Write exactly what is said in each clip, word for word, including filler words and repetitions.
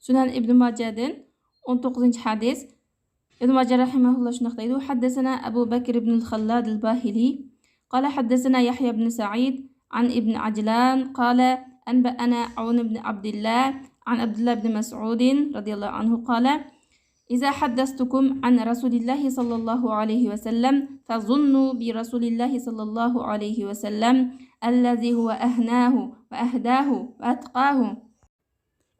سۇنەن ئىبن ماجەدىن. ئون توققۇزىنچى ھەدىس. ئىبن ماجە رەھىمەھۇللا شۇنداق دەيدۇ: حدثنا أبو بكر بن الخلاد الباهلي قال حدثنا يحيى بن سعيد عن ابن عجلان قال أنبأنا عون بن عبد الله عن عبد الله بن مسعود رضي الله عنه قال: إذا حدثتكم عن رسول الله صلى الله عليه وسلم فظنوا برسول الله صلى الله عليه وسلم الذي هو أهناه وأهداه وأتقاه.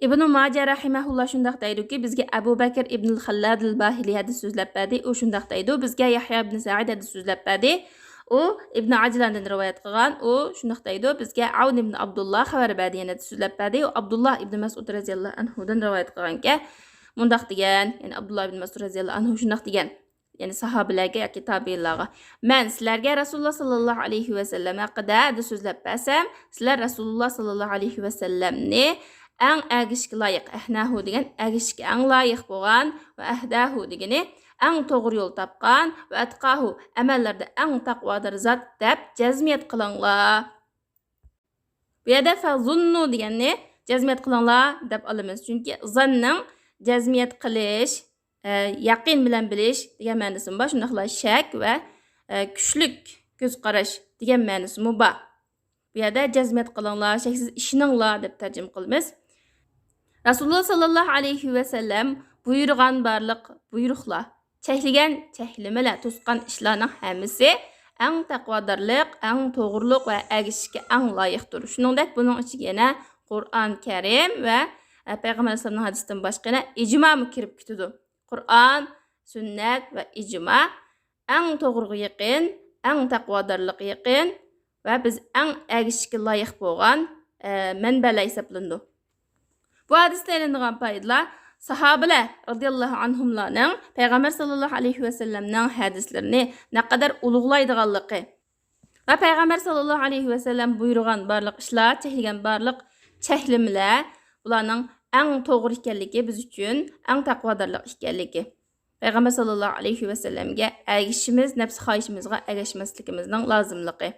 ئىبنۇ ماجە رەھىمەھۇللا شۇنداق دەيدۇكى، بىزگە ئەبۇ بەكىر ئىبنۇل خەللادىل باھىلى ھەدىس سۆزلەپ بەردى. ئۇ شۇنداق دەيدۇ، بىزگە يەھيا ئىبن سەئىد ھەدىس سۆزلەپ بەردى. ئۇ ئىبن ئاجلاندىن رىۋايەت قىلغان. ئۇ شۇنداق دەيدۇ، بىزگە ئاۋن ئىبن ئابدۇللا خەۋەر بەردى، يەنى ھەدىس سۆزلەپ بەردى. ئۇ ئابدۇللا ئىبن مەسئۇد رەزىياللاھۇ ئەنھۇدىن رىۋايەت قىلغانكەن، مۇنداق دېگەن، يەنى ئابدۇللا ئىبن مەسئۇد رەزىياللاھۇ ئەنھۇ شۇنداق دېگەن. يەنى ساھابىلەرگە ياكى تابىئىنلارغا، مەن سىلەرگە رەسۇلۇللا ساللاللاھۇ ئەلەيھى ۋەسەللەم ھەققىدە ھەدىس سۆزلەپ بەرسەم، سىلەر رەسۇلۇللا ساللاللاھۇ ئەلەيھى ۋەسەللەمنى ئەڭ ئەگىشىشكە لايىق، ئەھناھۇ دېگەن ئەگىشىشكە ئەڭ لايىق بولغان، ۋە ئەھداھۇ دېگىنى ئەڭ توغرا يول تاپقان، ۋە ئەتقاھۇ ئەمەللەردە ئەڭ تەقۋادار زات دەپ جەزمىيەت قىلىڭلار. بۇ يەردە فەزۇننۇ دېگەننى جەزمىيەت قىلىڭلار دەپ ئالىمىز. چۈنكى زاننىڭ جەزمىيەت قىلىش، ئە، يەقىن بىلەن بىلىش دېگەن مەنىسىمۇ بار. شۇنداقلا شەك ۋە، ئە، كۈچلۈك كۆز قاراش دېگەن مەنىسىمۇ بار. بۇ يەردە جەزمىيەت قىلىڭلار، شەكسىز ئىشىنىڭلار دەپ تەرجىمە قىلىمىز. رەسۇلۇللا ساللاللاھۇ ئەلەيھى ۋەسەللەم بۇيرۇغان بارلىق بۇيرۇقلار، چەكلىگەن چەكلىمىلەر، توسقان ئىشلارنىڭ ھەممىسى ئەڭ تەقۋادارلىق، ئەڭ توغرىلىق ۋە ئەگىشىشكە ئەڭ لايىقتۇر. شۇنىڭدەك بۇنىڭ ئىچىگە يەنە قۇرئان كەرىم ۋە، ئە، پەيغەمبەر ئەلەيھىسسالامنىڭ ھەدىسىدىن باشقا يەنە ئىجمامۇ كىرىپ كېتىدۇ. قۇرئان، سۈننەت ۋە ئىجما ئەڭ توغرىغا يېقىن، ئەڭ تەقۋادارلىققا يېقىن ۋە بىز ئەڭ ئەگىشىشكە لايىق بولغان، ئە، مەنبەلەر ھېسابلىنىدۇ. بۇ ھەدىستىن ئېلىنىدىغان پايدىلار، ساھابىلەر رازىياللاھۇ ئەنھۇملارنىڭ پەيغەمبەر ساللاللاھۇ ئەلەيھى ۋەسەللەمنىڭ ھەدىسلىرىنى نەقەدەر ئۇلۇغلايدىغانلىقى ۋە پەيغەمبەر ساللاللاھۇ ئەلەيھى ۋەسەللەم بۇيرۇغان بارلىق ئىشلار، چەكلىگەن بارلىق چەكلىمىلەر، بۇلارنىڭ ئەڭ توغرا ئىكەنلىكى، بىز ئۈچۈن ئەڭ تەقۋادارلىق ئىكەنلىكى، پەيغەمبەر ساللاللاھۇ ئەلەيھى ۋەسەللەمگە ئەگىشىشىمىز، نەپسى خاھىشىمىزغا ئەگەشمەسلىكىمىزنىڭ لازىملىقى.